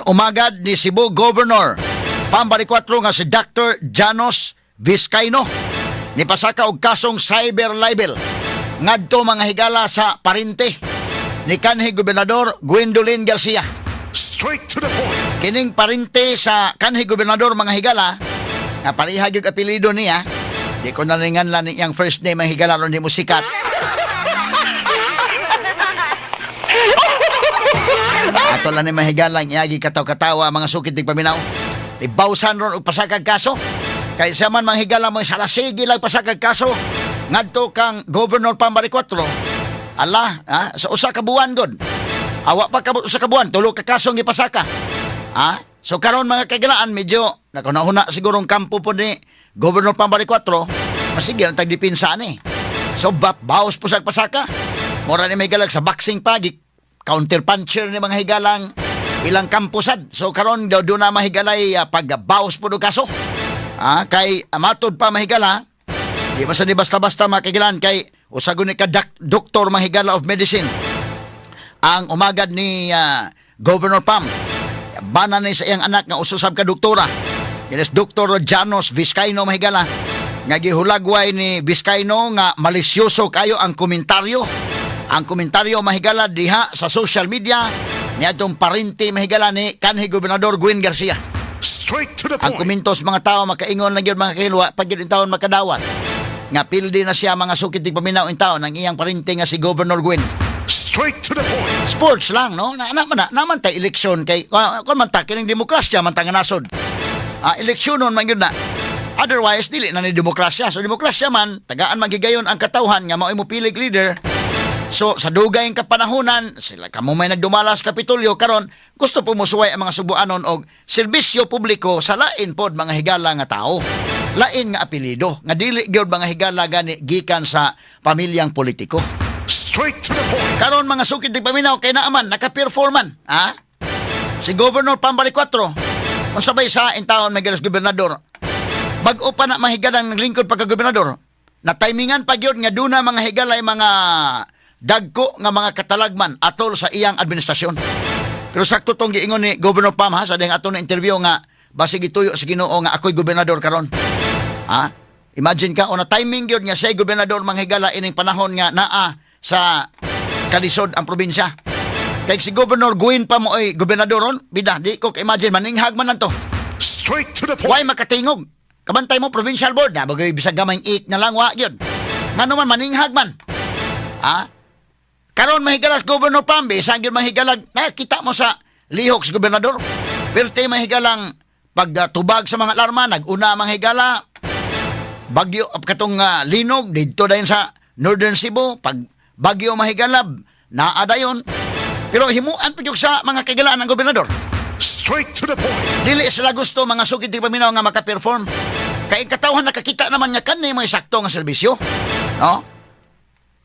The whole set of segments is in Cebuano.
Umagad ni Cebu Governor Pam Baricuatro nga si Dr. Janos Vizcaino ni pasaka og kasong cyber libel ngadto, mga higala, sa parente ni kanhi Gobernador Gwendolyn Garcia. Straight to the point. Kining parente sa kanhi gobernador, mga higala, nga pareha gyud apelyido niya. Di ko na ringan lang iyang first name, mga higala, ron di mo sikat. Ato lang ni mahigala ang iyagi kataw-katawa, mga sukit tig paminaw. Ibawsan ron og pasakag kaso. Kay siya man, mga higala, mo salasigi lang pasakag kaso ngadto kang Governor Pam Baricuatro. Ala, ha? Sa usa ka buwan gud. Awa pa ka usa ka buwan, tulo ka kasong gipasaka. Ha? So karon, mga kagilaan, medyo nakunahuna siguro ang kampo po ni Governor Pam Baricuatro, masige ang tagdipinsa ni. So baos po sa pasaka. Mura ni may galag sa boxing pa, counter puncher ni mga higalang ilang kampusad. So karon daw doon na mahigalay pagbaos po do kaso. Ah, kay matod pa, mahigala, di ba sa di basta-basta, mga kagilan, kay usagon ni ka doktor, mahigala, of medicine ang umagad ni Governor Pam. Bana ni sa iyang anak nga ususab ka doktora. Yan is Dr. Janos Vizcaino, mahigala. Nga gihulagway ni Vizcaino nga malisyoso kayo ang komentaryo. Ang komentaryo, mahigala, diha sa social media ni atong parente, mahigala, ni kanhi Gobernador Gwen Garcia. Straight to the Ang point. komentos mga tao makaingon lang yun, mga kahilwa pag yun taon makadawat. Nga pildi na siya, mga sukit tig paminaw, in taon ang iyang parente nga si Governor Gwen. Straight to the point. Sports lang, no? Na, na, na, naman tay eleksyon kay kung man ta kining demokrasya man ta nga nasod. Ah, eleksyon nun man gyud na. Otherwise dili na ni demokrasya. So demokrasya man, tagaan magigayon ang katawhan nga mao'y mopilig leader. So sa dugay nga kapanahonan, sila kamo may nagdumala sa Kapitolyo karon gusto po mosuway ang mga Subuanon og serbisyo publiko sa lain pod, mga higala, nga tao. Lain nga apelyido nga dili gyud, mga higala, gani gikan sa pamilyang politiko. Straight to the point. Karon, mga sukid di paminaw, kay naaman naka-performan, ha? Si Governor Pam Baricuatro. Unsa bay sa intaon may galas gobernador? Bag-o pa na mahigalang naglingkod pagka gobernador. Na timingan pa gyud nga duna, mga higalay, mga dagko nga mga katalagman atol sa iyang administrasyon. Pero sakto tong giingon ni Governor Pam, ha, sa dihang ato na interview nga basig gituyo sa Ginoo nga ako'y gobernador karon. Ha? Imagine ka, o na timing gyud nga siya gobernador, mga higala, ining panahon nga naa sa kalisod ang probinsya. Kay si Governor Gwen pa mo ay gobernador ron, bida, di ko imagine maninghag man lang to. Straight to the point. Why makatingog? Kabantay mo provincial board na bagay bisag gamay ik na lang wa gyud. Ngano man maninghag man? Ha? Karon mahigalag Governor Pam, bisan gyud mahigalag nakita mo sa lihok sa gobernador. Perte mahigalang pagtubag sa mga alarma, nag-una mga higala bagyo katong linog didto dayon sa Northern Cebu, pag bagyo mahigalab naa dayon. Pero himuan pa gyud sa mga kaigalaan ng gobernador. Straight to the point. Dili sila gusto, mga sukid di paminaw, nga maka-perform. Kay katawhan nakakita naman nga kani may sakto nga serbisyo. No?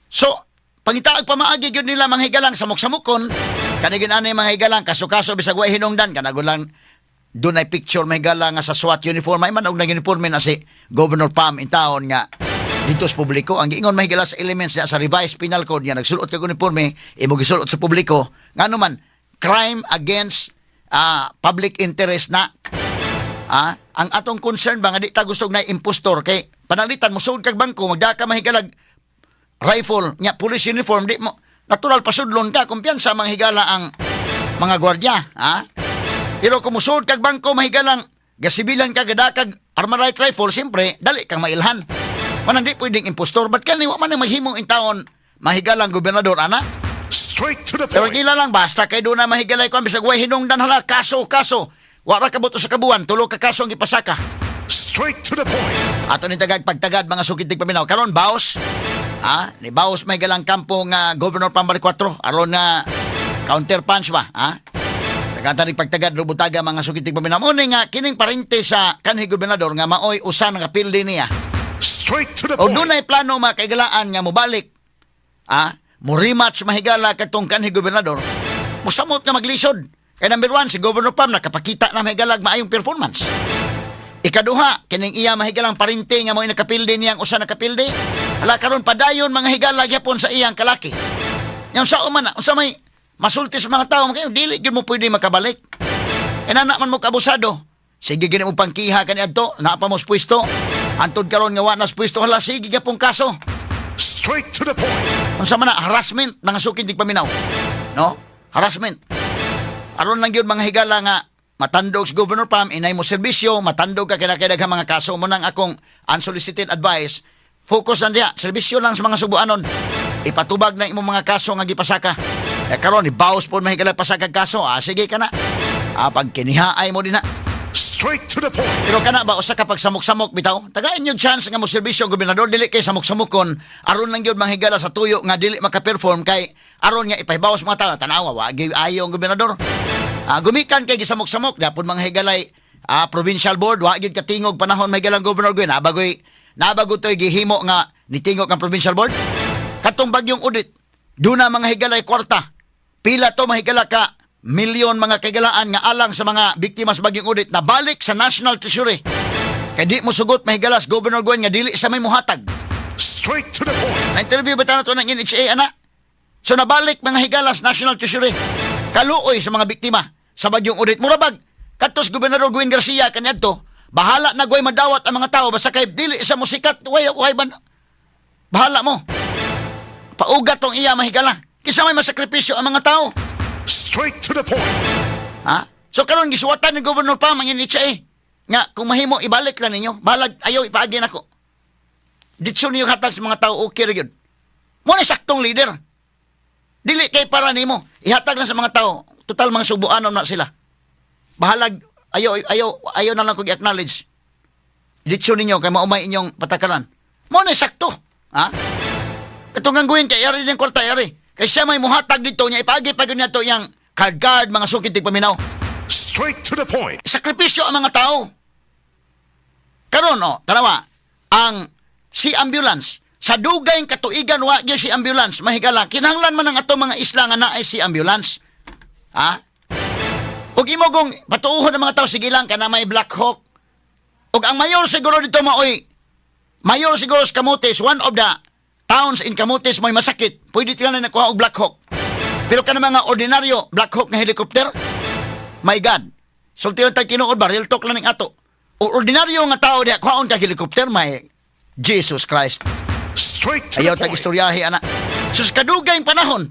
So, pangitaag pamaagi gyud nila, mga higalang, samok-samokon kani gyud ani, mga higalang, kaso-kaso bisag way hinungdan kana lang doon ay picture, mga higala, nga sa SWAT uniform ay man og nag-uniforme na si Governor Pam in taon nga dito sa publiko. Ang giingon, mahigala, sa elements niya sa revised penal code nga nagsulot kag uniforme imo gisulot sa publiko, ngano man crime against public interest na. Ah, ang atong concern ba nga di ta gusto na impostor kay panalitan mo sugod kag bangko, magdaka mahigalag rifle nya police uniform, di mo natural pasudlon ka, kumpiyansa mga higala ang mga gwardiya, ha? Pero kung musulod kag bangko, mahigalang gasibilan ka, gadakag armalite rifle, siyempre dali kang mailhan. Manang di pwedeng impostor. Ba't kani wa man ang maghimong in taon mahigalang gobernador ana? Straight to the Pero point. gila lang basta kay doon na mahigalay ko bisag way hinungdan, hala, kaso kaso. Wa ra kabot sa kabuan, tulo ka kaso ang gipasaka. Straight to the point. Ato ni tagag pagtagad, mga sukid tig paminaw. Karon baos. Ha? Ni baos may galang kampo nga Governor Pam Baricuatro aron na counter punch ba, ha? Tagata ni pagtagad rubutaga, mga sukid tig paminaw. Mo ni nga kining parente sa kanhi gobernador nga maoy usa nga kapildi niya. Straight to the O point. dunay plano, mga kaigalaan, nga mobalik. Ah, mo rematch mahigala katong kanhi gobernador. Musamot nga maglisod. Kay number one, si Governor Pam nakapakita na mahigalag maayong performance. Ikaduha, kining iya mahigalang parente nga mo'y nakapildi niyang usa nakapildi. Hala, karon padayon, mga higala, gyapon sa iyang kalaki. Yang sa man na, unsa may masulti sa mga tao, kayo dili gyud mo pwede makabalik. Inana man mo kabusado. Sige gani mo pangkiha kani adto, naa pa mo sa pwesto. Antod karon nga wa na sa pwesto, hala, sige gapong kaso. Straight to the point. Unsa man na harassment, mga sukid paminaw? No? Harassment. Aron lang gyud, mga higala, nga matandog si Governor Pam, inay mo serbisyo, matandog ka kay daghang mga kaso mo nang akong unsolicited advice. Focus lang diha, serbisyo lang sa mga Subuanon. Ipatubag na imong mga kaso nga gipasaka. Eh karon ibawas po, mahigala, pasaka kaso. Ah, sige ka na. Ah, pag kinihaay mo din na. Straight to the point. Pero kana ba usa ka pagsamok-samok bitaw? Tagaan yung chance nga mo serbisyo ang gobernador, dili kay samok-samokon aron lang gyud, manghigala, sa tuyo nga dili maka-perform kay aron nga ipahibawas mga tao, tanawa wa gyud ayo ang gobernador. Ah, gumikan kay gisamok-samok dapon, mga higalay, provincial board wa gyud katingog panahon, mahigalang Governor Gwen. Nabagoy toy gihimo nga nitingog ang provincial board katong bagyong Odette. Duna, mga higalay, kwarta. Pila to, mahigala, ka milyon, mga kaigalaan, nga alang sa mga biktima sa bagyong Odette na balik sa National Treasury. Kay di mo sugot, mahigalas, Governor Gwen nga dili sa may muhatag. Straight to the point. Na-interview ba na to ng NHA ana? So nabalik, mga higalas, National Treasury. Kaluoy sa mga biktima sa bagyong Odette. Murabag katos Gobernador Gwen Garcia kaniadto, bahala na gway madawat ang mga tao basta kay dili sa musikat, way ban bahala mo. Paugat tong iya, mahigala. Kisa may masakripisyo ang mga tao. Straight to the point. Ha? So karon gisuwatan ni Governor Pam ang NHA nga kung mahimo ibalik lang ninyo, balag ayaw ipaagi nako. Ditso niyo hatag sa mga tao, okay ra gyud. Mo ni saktong leader. Dili kay para nimo, ihatag lang sa mga tao. Total mga Subuanon na sila. Bahalag ayaw ayaw ayaw na lang kog i-acknowledge. Ditso ninyo kay maumay inyong patakaran. Mo ni sakto. Ha? Katong gawin kay ari din kwarta ari. Kay siya may muhatag dito niya ipaagi pa gyud niya to yang card card, mga sukid paminaw. Straight to the point. Sakripisyo ang mga tao. Karon oh, tanawa, ang si ambulance sa dugay katuigan wa gyud si ambulance, mahigala. Kinahanglan man ang ato mga isla nga naay si ambulance. Ha? Ug imo kung patuohon ang mga tao, sige lang kana may Black Hawk. Ug ang mayor siguro dito maoy mayor siguro sa Camotes, one of the towns in Camotes mo'y masakit. Pwede ka na nakuha og Black Hawk. Pero kana mga ordinaryo, Black Hawk nga helicopter, my God. Sulti lang tag tinuod ba, real talk lang ning ato. O ordinaryo nga tao diha, kuhaon ka helicopter, my Jesus Christ. Straight to Ayaw the tag point. istoryahe ana. Sus, kadugay panahon.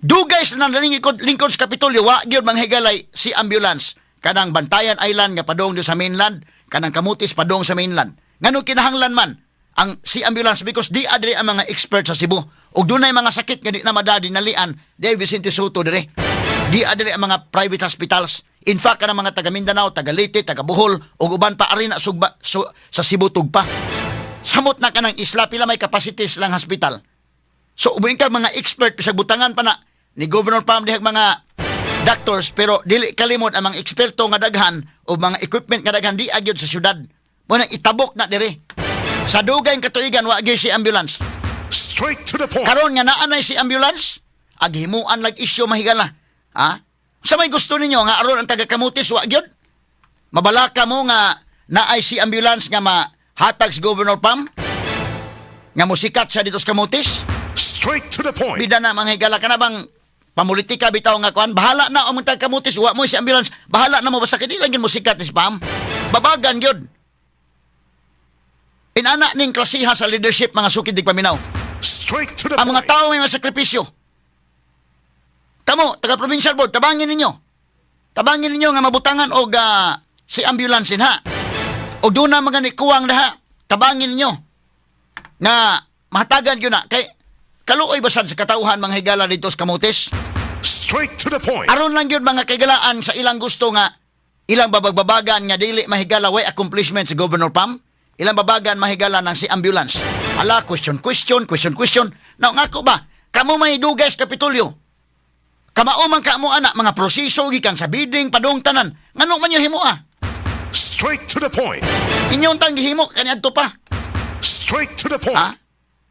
Dugay sa nalingkod lingkod sa Kapitolyo, wa gyud manghigalay si ambulance kanang Bantayan Island nga padong do sa mainland, kanang Camotes padong sa mainland. Ngano kinahanglan man ang si ambulance? Because di adri ang mga expert sa Cebu. Ug dunay mga sakit nga di na madadi nalian di Vicente Soto dire. Di adri ang mga private hospitals. In fact, kanang mga taga Mindanao, taga Leyte, taga Bohol ug uban pa ari na sugba, sa Cebu tugpa. Samot na kanang isla, pila may capacities lang hospital. So umuin ka mga expert sa butangan pa na ni Governor Pam dihag mga doctors, pero dili kalimot ang mga eksperto nga daghan o mga equipment nga daghan di agyod sa syudad. Mo nang itabok na diri. Sa dugay katuigan wa gyud si ambulance. Straight to the point. Karon nga naa nay si ambulance, aghimuan lag isyu, mahigala. Ha? Sa may gusto ninyo nga aron ang taga Camotes wa gyud? Mabalaka mo nga naay si ambulance nga mahatag si Governor Pam? Nga musikat siya dito sa Camotes? Straight to the point. Bida na, mga higala, ka na bang pamulitika bitaw nga kuan, bahala na ang mga taga Camotes, wa mo si ambulance, bahala na mo, basta kay di lang gyud musikat ni si Pam. Babagan gyud. Inana ning klasiha sa leadership, mga sukid paminaw. Straight to the Ang mga point. tao may masakripisyo. Kamo, taga provincial board, tabangin ninyo. Tabangin ninyo nga mabutangan og si ambulance ha. O doon na mga nikuwang daha, tabangin ninyo. Nga mahatagan yun na. Kay kaluoy basad sa katauhan, mga higala, dito sa Camotes. Straight to the point. Aron lang yun, mga kaigalaan, sa ilang gusto nga ilang babagbabagan nga dili, mahigala, way accomplishment si Governor Pam. Ilang babagan, mahigala, ng si ambulance. Ala, question, question, question, question. Now, nga ko ba, kamo may dugay sa Kapitolyo. Kamao man ka mo ana, mga proseso gikan sa bidding, padung tanan. Ngano man yung himo ah? Straight to the point. Inyong tang gihimo kaniadto pa. Straight to the point. Ha?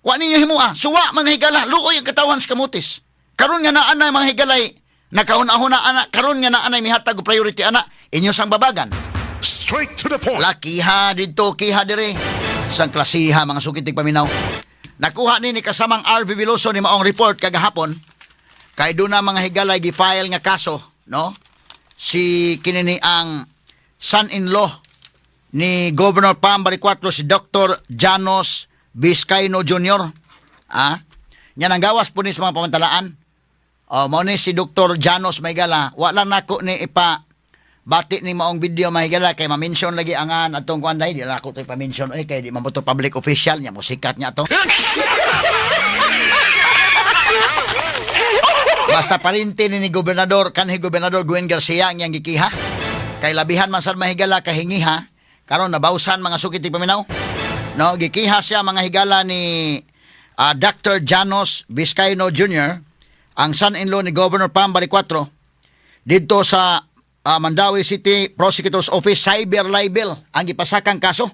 Wa ninyo himo ah. Suwa, mga higala, luoy ang katawan sa Camotes. Karon nga naa na, mga higalay, nakahuna-huna ana, karon nga naa nay mihatag og priority ana, inyo sang babagan. Straight to the point. Wala, kiha didto, kiha dire. Sang klasiha, mga sukitig paminaw. Nakuha ni kasamang RV Veloso ni maong report kagahapon kay doon na, mga higalay, gi-file nga kaso, no? Si kinini ang son-in-law ni Governor Pam Baricuatro, si Dr. Janos Vizcaino Jr. Ah, nya nang gawas po ni sa mga pamantalaan. O, mao ni si Dr. Janos, mahigala. Wala nako ni ipa bati ni maong video, mahigala, kay ma-mention lagi angan atong kuan dai. Di lang ako to ipa-mention oy, kay di man to public official nya musikat niya to. Basta parinti ni gobernador kanhi Gobernador Gwen Garcia ang iyang gikiha. Kay labihan man sad, mahigala, kahingiha karon nabawsan, mga sukit paminaw. No, gikiha siya, mga higala, ni Dr. Janos Vizcaino Jr., ang son-in-law ni Governor Pam Baricuatro, didto sa Mandaue City Prosecutor's Office. Cyber libel ang gipasakang kaso.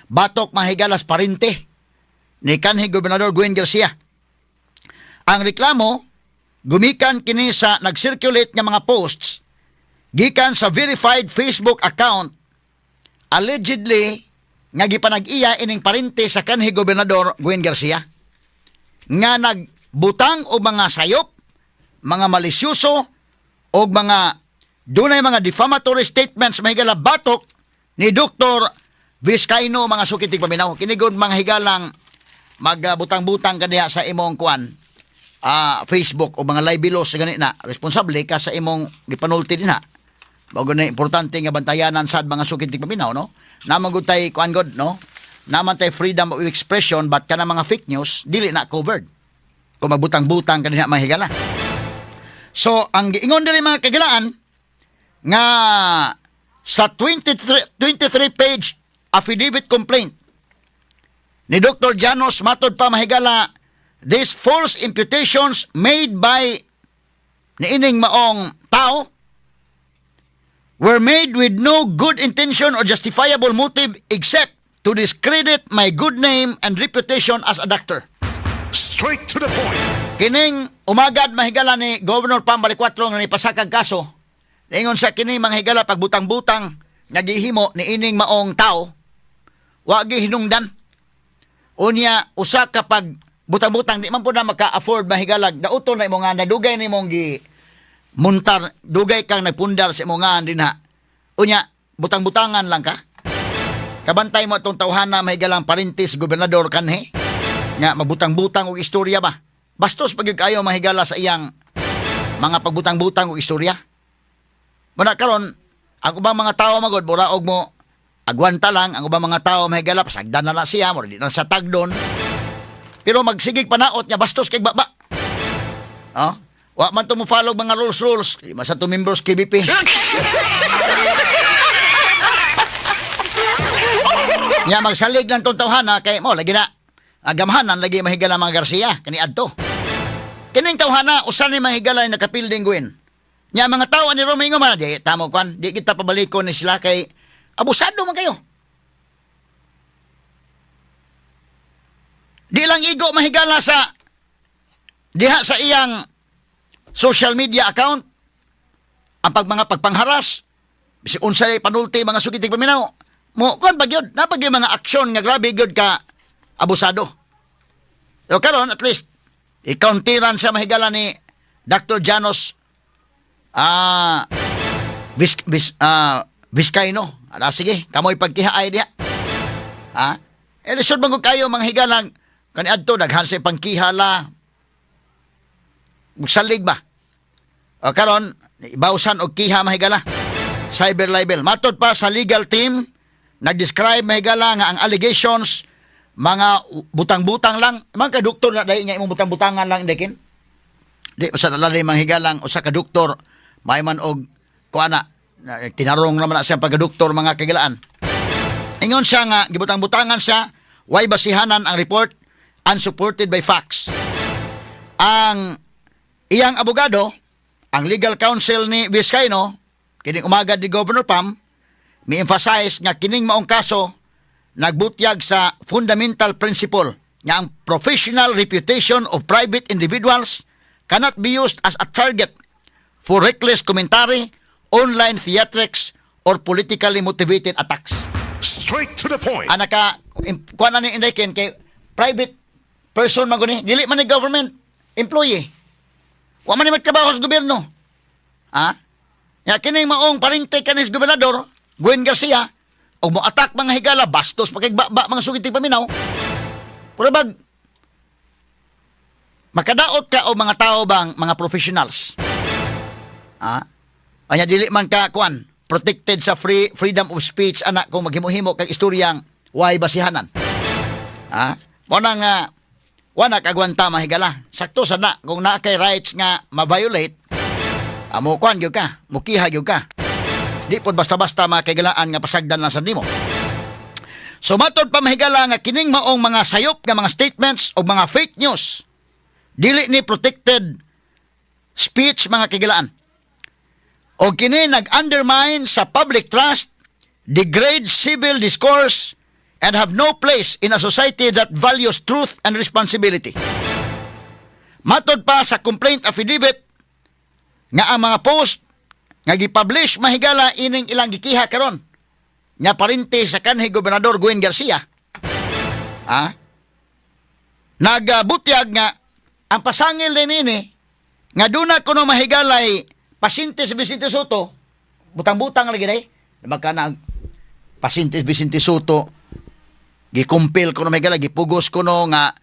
Batok, mahigalas, parinte ni kanhi Gobernador Gwen Garcia. Ang reklamo gumikan kini sa nag-circulate nga mga posts gikan sa verified Facebook account allegedly nga gipanag-iya ining parente sa kanhi Gobernador Gwen Garcia nga nagbutang og mga sayop, mga malisyoso og mga dunay mga defamatory statements, mahigala, batok ni Dr. Vizcaino, mga sukitig paminaw. Kini gud, mga higalang, magbutang-butang kaniya sa imong kuan Facebook o mga libelos sa gani na responsable ka sa imong gipanulti dinha. Bago na importante nga bantayanan sad, mga sukitig paminaw, no? Naman gud tay kuan god, no? Naman tay freedom of expression, but kana mga fake news dili na covered. Kung magbutang-butang kanina, mga higala. So, ang giingon diri, mga kagilaan, nga sa 23 page affidavit complaint ni Dr. Janos, matod pa, mahigala, these false imputations made by niining maong tao were made with no good intention or justifiable motive except to discredit my good name and reputation as a doctor. Straight to the point. Kining umagad, mahigala, ni Governor Pam Baricuatro nga nipasakag kaso. Ingon sa kini, mga higala, pagbutang-butang nga gihimo ni ining maong tao wa gihinungdan. Unya usa ka pag butang-butang, di man po na maka-afford, mahigalag, dauton na imo nga nadugay nimong gi muntar, dugay kang nagpundar sa imong ngan dinha. Unya butang-butangan lang ka. Kabantay mo atong tawhana, mahigalang parintis gobernador kanhi nga mabutang-butang og istorya ba. Bastos pag kayo, mahigala, sa iyang mga pagbutang-butang og istorya. Muna karon ang ubang mga tao magod mura og mo agwanta lang. Ang ubang mga tao, mahigala, pasagdan na na siya, mura di na sa tagdon. Pero magsigig panaot niya, bastos kay baba. No? Wa man to mo follow mga rules rules. Di man sa to members KBP. Nya magsalig lang tong tawhana kay mo lagi na agamhanan lagi, mahigala, mga Garcia kani adto. Kining tawhana usa ni mahigala nakapilding Gwen. Nya mga tawo ni Romingo man di tamo kwan, di kita pabalikon ni sila kay abusado man kayo. Di lang igo, mahigala, sa diha sa iyang social media account ang pag mga pagpangharas, bisag unsay panulti, mga sugitig paminaw mo kuan pa gyud na pag mga aksyon nga grabe gyud ka abusado. So karon at least i-counteran siya, mahigala, ni Dr. Janos Vis, Vis, Vizcaino. Ala, sige, kamoy pagkiha ay diha. Ha? Eh, lisod man gud kayo, mga higalang, kaniadto daghan sa pangkiha la. Magsalig ba? O karon, ibawsan og kiha, mahigala. Cyber libel. Matod pa sa legal team, nag-describe, mahigala, nga ang allegations mga butang-butang lang. Man ka doktor na dahil nga imong butang-butangan lang dekin. Di sa nalali, mga higalang, usa ka doktor may man og kuana tinarong naman na siya pagka-doktor, mga kagilaan. Ingon siya nga gibutang-butangan siya, way basihanan ang report, unsupported by facts. Ang iyang abogado, ang legal counsel ni Vizcaino, kining umagad ni Governor Pam, mi-emphasize nga kining maong kaso nagbutyag sa fundamental principle nga ang professional reputation of private individuals cannot be used as a target for reckless commentary, online theatrics, or politically motivated attacks. Straight to the point. Ana ka kuan na ni Enrique kay private person man guni, dili man ni government employee. Wa man ni magtrabaho sa gobyerno. Ha? Ya kining maong parente kanis gobernador Gwen Garcia og mo attack, mga higala, bastos pa kay ba, mga sugid paminaw. Pero bag makadaot ka o mga tao bang mga professionals. Ah? Anya dili man ka kuan protected sa freedom of speech ana kung maghimo-himo kag istoryang way basihanan. Ah? Mo na nga wala kagwanta, mahigala. Sakto sa na kung naa kay rights nga ma-violate, amo kuan gyud ka, mukiha gyud ka. Di pod basta-basta, mga kaigalaan, nga pasagdan lang sa nimo. So matod pa, mahigala, nga kining maong mga sayop nga mga statements o mga fake news dili ni protected speech, mga kaigalaan. O kini nag-undermine sa public trust, degrade civil discourse, and have no place in a society that values truth and responsibility. Matod pa sa complaint affidavit nga ang mga post nga gipublish, mahigala, ining ilang gikiha karon nga parente sa kanhi gobernador Gwen Garcia, nagabutyag nga ang pasangil din ini nga duna kuno, mahigalay, pasyente si Vicente Sotto. Butang-butang lagi day magkana ang pasyente Vicente Sotto, gikumpil kuno, mahigala, gipugos kuno nga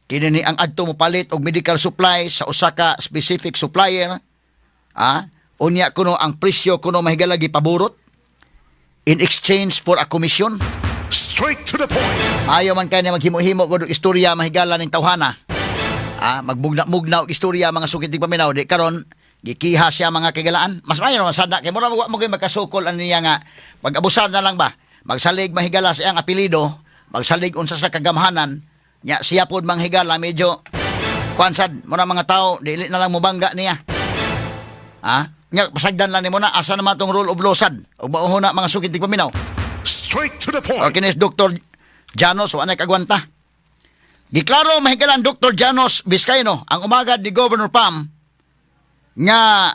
kini ni ang adto mo palit og medical supplies sa usa ka specific supplier. Unya kuno ang presyo kuno, mahigala, gipaburot in exchange for a commission. Straight to the point. Ayaw man kay maghimo-himo og istorya, mahigala, ning tawhana. Magbugna-mugna og istorya, mga sukit paminaw, di karon gikiha siya, mga kaigalaan. Mas maayo naman sada kay mura wa mo gyud makasukol ani niya nga pag-abusar na lang ba. Magsalig, mahigala, sa iyang apelyido, magsalig unsa sa kagamhanan nya siya pod, manghigala, medyo kuan sad mo na mga tao dili na lang mobangga niya. Nya pasagdan lang nimo na, asa naman tong rule of law sad ug mao na, mga sukit paminaw. Straight to the O point. Kinis Dr. Janos, wa na kagwanta. Giklaro, mahigalan, Dr. Janos Vizcaino, ang umagad ni Governor Pam, nga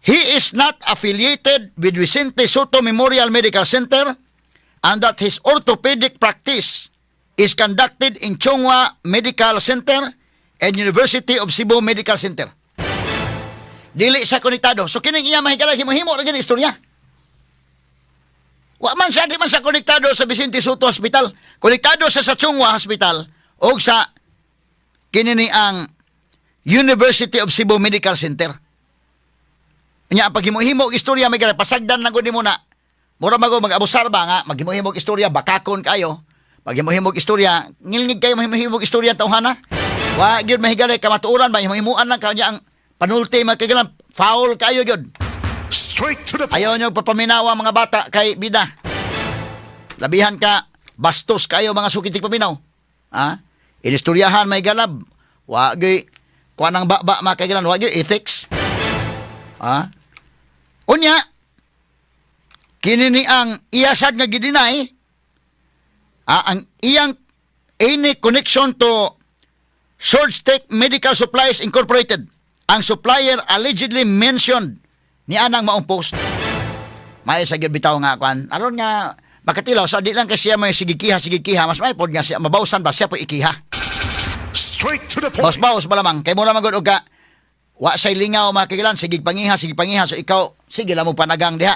he is not affiliated with Vicente Sotto Memorial Medical Center and that his orthopedic practice is conducted in Chong Hua Medical Center and University of Cebu Medical Center. Dili sa konektado. So kining iya, mahigala, himo-himo ra gini istorya. Wa man siya, di man siya konektado sa Vicente Sotto Hospital. Konektado siya sa Chong Hua Hospital o sa kini ni ang University of Cebu Medical Center. Nya ang paghimo-himo og istorya may pasagdan lang gud nimo na. Mura mago mag-abusar ba nga maghimo-himo og istorya, bakakon kayo. Maghimo-himo og istorya, ngilngig kayo maghimo-himo og istorya tawhana. Wa gyud, mahigalay, kamatuoran ba himo-himuan lang kanya ang panulti, magkagalan foul kayo gyud. Straight to the point. Ayaw nyo papaminawa mga bata kay bida. Labihan ka, bastos kayo, mga sukitik paminaw. Ha? Inistoryahan may galab. Wa gyud kuan ang baba, mga kaigalan, wa gyud ethics. Ha? Unya, kini ni ang iyasad nga gidinay, ang iyang any connection to Tech Medical Supplies Incorporated, ang supplier allegedly mentioned ni anang maong post. May sa gyud bitaw nga kwan. Aron nga makatilaw sa di lang kasi siya may sige kiha, sige kiha, mas may pod nga siya mabawsan ba siya po ikiha. Straight to the point. Bawas-bawas ba lamang kay mura man gud og ka wa say lingaw, mga kigilan, sige pangiha, sige pangiha, so ikaw sige lang mo panagang diha.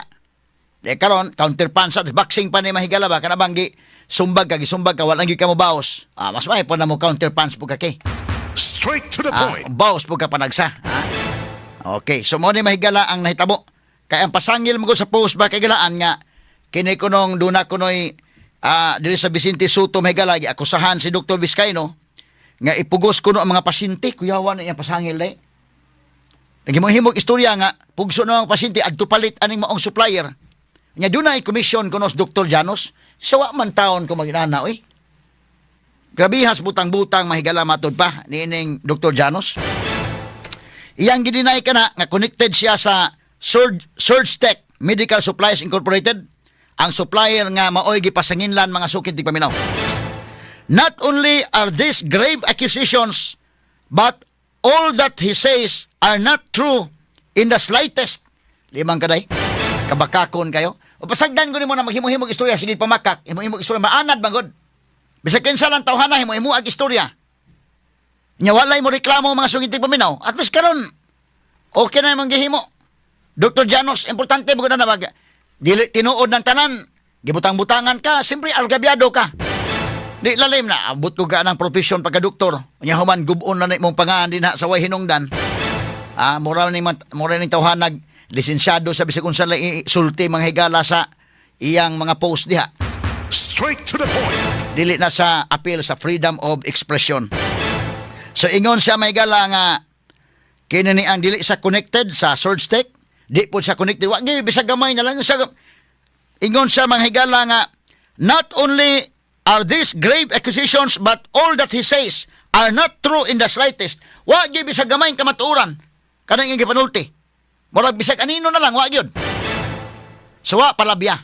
Di karon counter punch sa boxing pa ni, mahigala ba, kana bang gi sumbag ka, gisumbag ka, wala gyud ka mo bawas. Mas may pod na mo counter punch po ka kay. Straight to the point. Bawas po ka panagsa. Okay, so mo ni, mahigala, ang nahitabo. Kay ang pasangil mo ko sa post ba kay galaan nga kini kunong duna kunoy diri sa Vicente Sotto, mahigala, giakusahan si Dr. Vizcaino nga ipugos kuno ang mga pasyente, kuyawan na iyang pasangil dai. Nagimohimog istorya nga pugso na ang pasyente adto palit aning maong supplier. Nya dunay commission kuno sa Dr. Janos, sa wa man taon ko maginana oy. Grabihas butang-butang, mahigala, matod pa niining Dr. Janos. Iyang gidinay ka na nga connected siya sa Surge Tech Medical Supplies Incorporated, ang supplier nga maoy gipasanginlan, mga sukit di paminaw. Not only are these grave accusations, but all that he says are not true in the slightest. Limang kaday. Kabakakon kayo. O pasagdan ko nimo na maghimo-himog istorya, sige pamakak, himo-himog istorya, maanad man gud. Bisag kinsa lang tawhana himo-himo ag istorya. Nya walay mo reklamo, mga sungit paminaw. At least karon okay na imong gihimo. Dr. Janos, importante mo na mag dili tinuod ng tanan, gibutang-butangan ka, siyempre algabyado ka. Di lalim na, abot ko ka ng profesyon pagka-doktor. Nya human gubon na na imong pangaan din ha sa way hinungdan. Ah, mura ni tawhanag lisensyado sa bisag unsa lang sulti mga higala sa iyang mga post diha. Straight to the point. Dili na sa appeal sa freedom of expression. So ingon siya, may gala, nga kini ni ang dili sa connected sa Surgtech, di po siya connected. Wa gyud bisag gamay na lang siya. Ingon siya, mga higala, nga not only are these grave accusations, but all that he says are not true in the slightest. Wa gyud bisag gamay kamatuoran kanang iyang gipanulti. Murag bisag anino na lang, wa gyud. So wa palabya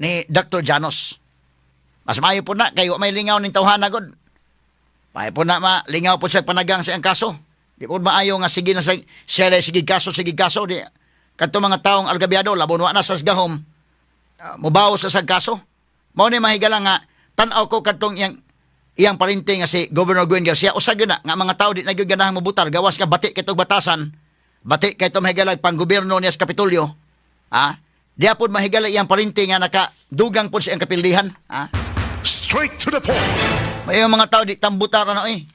ni Dr. Janos. Mas maayo po na kay wa may lingaw ning tawhana gud. Maayo po na ma lingaw po siya panagang sa iyang kaso. Di po maayo nga sige na sa siya lay sige kaso di kadto mga taong algabyado labon wa na sa gahom, mubawo sa sag kaso. Mao ni, mahigala, nga tan-aw ko kadtong iyang iyang parente nga si Governor Gwen Garcia, usa gyud na nga mga tao di na gyud ganahan mobutar gawas nga bati kay batasan, bati kay mahigala pang gobyerno niya sa Kapitolyo. Ah, diya pod, mahigala, iyang parente nga nakadugang pod sa iyang kapildihan. Ah. Straight to the point. May yung mga tao di tambutar ano eh.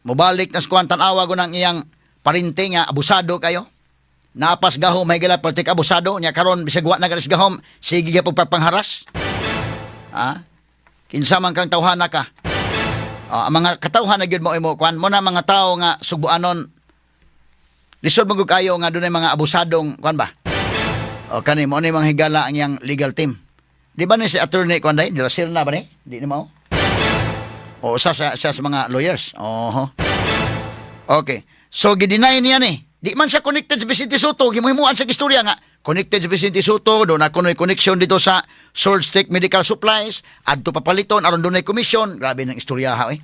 Mubalik na sa kuwan, tan-awa ko ng iyang parente nga abusado kayo. Napas gahom, may gala politik abusado nya karon bisag wa na galis gahom, sige gyud pagpangharas. Ah? Kinsa man kang tawhana ka. Ah, ang mga katawhan na gyud mo imo kuan mo na mga tao nga sugbuanon, lisod man gud kayo nga dunay mga abusadong kuan ba. O kani mo ni mga higala ang iyang legal team. Di ba ni si attorney kuan day? Di la na ba ni? Di ni mao? O usa sa mga lawyers. Oho. Okay. So gideny niya ni. Di man siya connected sa Vicente Soto. Himuhimuan sa istorya nga connected sa Vicente Soto, doon ako no'y connection dito sa Surgtech Medical Supplies, adto papaliton aron dunay commission. Grabe ng istorya ha eh.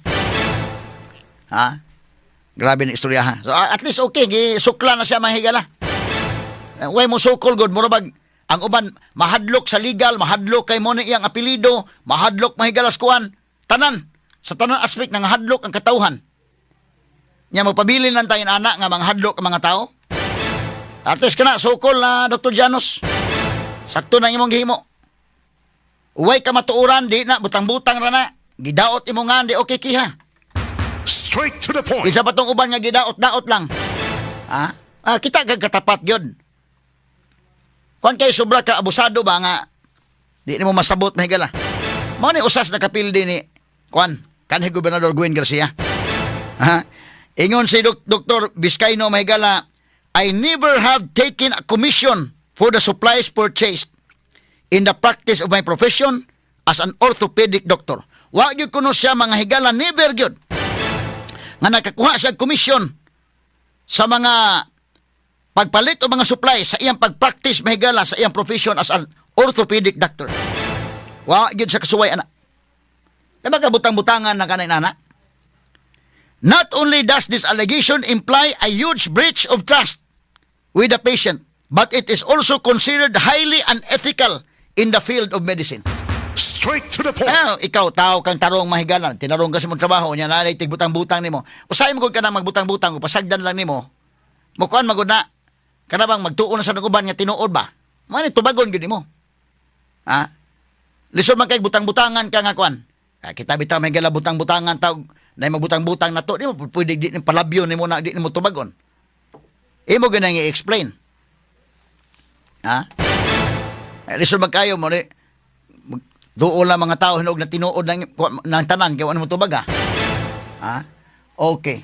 Ha? Grabe ng istorya ha. So at least okay, gisukla na siya, mga higala. Way mo sukol god, mura bag ang uban mahadlok sa legal, mahadlok kay mo na iyang apelyido, mahadlok, mahigalas, kuan. Tanan sa tanan aspect nang hadlok ang katawhan. Nya magpabilin lang tayo anak nga mga hadlok ang mga tao. At least kana sukol na Dr. Janos. Sakto na imong gihimo. Uway ka matuoran, di na butang-butang ra na. Gidaot imo nga di okay kiha. Straight to the point. Isa pa tong uban nga gidaot-daot lang. Ha? Ah, kita kag katapat gyud. Kuan kay sobra ka abusado ba nga di nimo masabot, mahigala. Mao ni usas na kapildi ni kuan kanhi Gobernador Gwen Garcia. Ha? Ingon si Dr. Vizcaino, mahigala, "I never have taken a commission for the supplies purchased in the practice of my profession as an orthopedic doctor." Wa gyud kuno siya, mga higala, never gyud nga nakakuha siya komisyon sa mga pagpalit o mga supply sa iyang pag-practice, mahigala, sa iyang profession as an orthopedic doctor. Wa gyud sa kasuway ana. Di ba kabutang-butangan na kanay nana? "Not only does this allegation imply a huge breach of trust with the patient, but it is also considered highly unethical in the field of medicine." Straight to the point. Ah, ikaw, tao kang tarong, mahigalan. Tinarong ka sa mong trabaho, niya na tigbutang-butang nimo. Usahay mo kung ka na magbutang-butang, kung pasagdan lang nimo, mukuan magud na, kana bang magtuon na sa uban nga tinuod ba? Mani tubagon gyud nimo. Ha? Lisod man kay butang-butangan ka nga kuan. Ah, kita bitaw may gala butang-butangan tawg na magbutang-butang na to, di mo pwede di ni palabyo nimo na di nimo tubagon. Imo ganang i-explain. Ha? Eh, lisod man kayo mo ni duol lang mga tao hinog na tinuod ng tanan kay wa mo tubag ha. Ha? Okay.